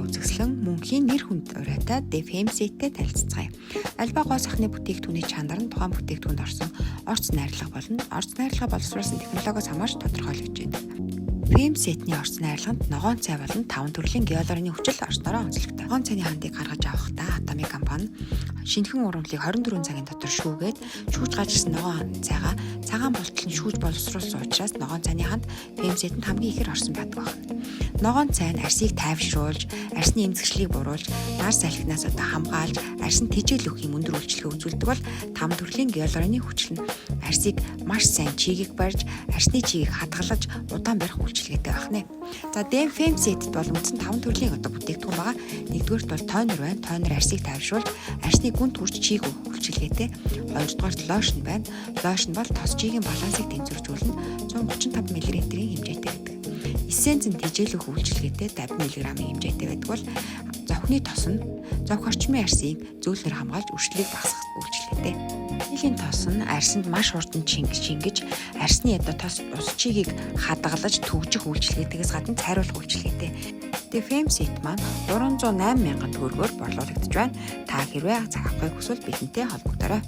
Үзэсгэлэн мөнхийн нэр хүнд урайтай The Femset-тэй танилцацгаая. Альва гоо сайхны бүтээгдэхүүний чанар нь тухайн бүтээгдэхүүнд орсон орц найрлага болон орц найрлага боловсруулсан технологиос хамаарч тодорхойлогдож байдаг. Femset-ний орц найрлаганд ногоон цай болон таван төрлийн гиалуроны хүчил орсноороо онцлогтой. Ногоон цайны хандыг гаргаж авахдаа Атоми компани шинэхэн ургамлыг 24 цагийн дотор шүүгээд, шүүж гарч ирсэн ногоон цайгаа цагаан болтол нь шүүж боловсруулсан учраас ногоон цайны ханд Femset-д хамгийн ихээр орсон байдаг байна. Ногоон цай нь арьсыг тайвшруулж, арьсны эмзэгшлийг бууруулж, нар салхинаас одоо хамгаалж, арьсанд тэжээл өгөх юм өндөр үйлчилгээ үзүүлдэг бол таван төрлийн гиалуроны хүчил нь арьсыг маш сайн чигийг барьж, арьсны чигийг хадгалж, удаан барих үйлчилгээтэй байх нэ. За, Dem Femset бол үндсэн таван төрлийн одоо бүтээгдэхүүн байгаа. Нэгдүгээрт бол toner байна. Toner арьсыг тайвшруулж, арьсны гүнт хүрч чийг өгөх үйлчилгээтэй. Хоёрдугаарт lotion байна. Lotion бол тос чигийн балансыг тэнцвэржүүлнэ. 135 мл-ийн хэмжээтэй байдаг. Essence нь тэжээл өгөх үйлчилгээтэй 50 мг-ийн хэмжээтэй байдаг бол зовхины тос нь зовх орчмын арьсыг зөөлнөр хамгаалж, өршлийг багасгах үйлчилгээтэй. Ванилийн тос нь арьсанд маш хурдан чингэж шингэж, арьсны одоо тос ус чигийг хадгалж түгжих үйлчилгээтэйгээс гадна цайруулах үйлчилгээтэй. Тэгээ Femset маань 308 мянган төгрөгөөр борлуулагдаж байна. Та хэрвээ цаг авахыг хүсвэл бидэнтэй холбогдорой.